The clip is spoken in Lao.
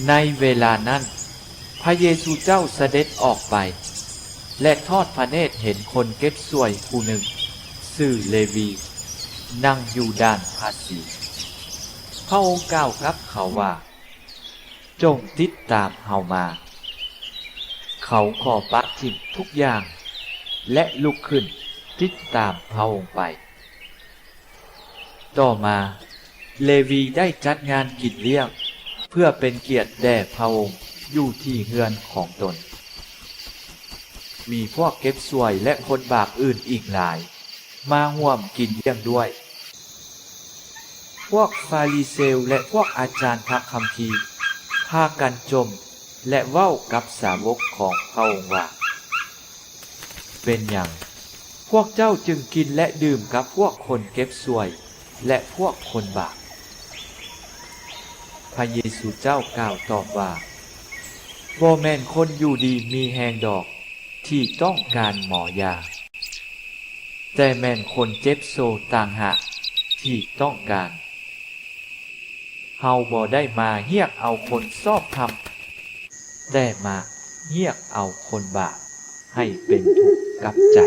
ໃນເວລານັ້ນ ພະເຢຊູເຈົ້າສະເດັດອອກໄປ ແລະ ທອດພະເນດເຫັນຄົນເກັບສ່ວຍຜູ້ໜຶ່ງ ຊື່ເລວີ ນັ່ງຢູ່ດ່ານພາສີ. ພະອົງກ່າວກັບເຂົາວ່າ, ຈົ່ງຕິດຕາມເຮົາມາ. ເຂົາກໍປະຖິ້ມທຸກຢ່າງ ແລະ ລຸກຂຶ້ນຕິດຕາມພະອົງໄປ. ຕໍ່ມາ ເລວີໄດ້ຈັດງານກິນລ້ຽງ ເພື່ອເປັນກຽດແດ່ພະອົງຢູ່ທີ່ເຮືອນຂອງຕົນ. ມີພວກເກັບສ່ວຍ ແລະ ຄົນບາບອື່ນອີກຫຼາຍ ມາຮ່ວມກິນລ້ຽງດ້ວຍ. ພວກຟາຣິເຊວ ແລະ ພວກອາຈານພະຄຳພີ ພາກັນຈົ່ມ ແລະ ເວົ້າກັບສາວົກຂອງພະອົງວ່າ, ເປັນຫຍັງພວກເຈົ້າຈຶ່ງກິນ ແລະ ດື່ມກັບພວກຄົນເກັບສ່ວຍ ແລະ ພວກຄົນບາບ? ພະເຢຊູເຈົ້າກ່າວຕອບວ່າ, ບໍ່ແມ່ນຄົນຢູ່ດີມີແຮງດອກທີ່ຕ້ອງການໝໍຢາ, ແຕ່ແມ່ນຄົນເຈັບໂຊຕ່າງຫາກທີ່ຕ້ອງການ. ເຮົາບໍ່ໄດ້ມາຮຽກເອົາຄົນຊອບທຳ, ແຕ່ມາຮຽກເອົາຄົນບາບໃຫ້ເປັນທຸກກັບໃຈ.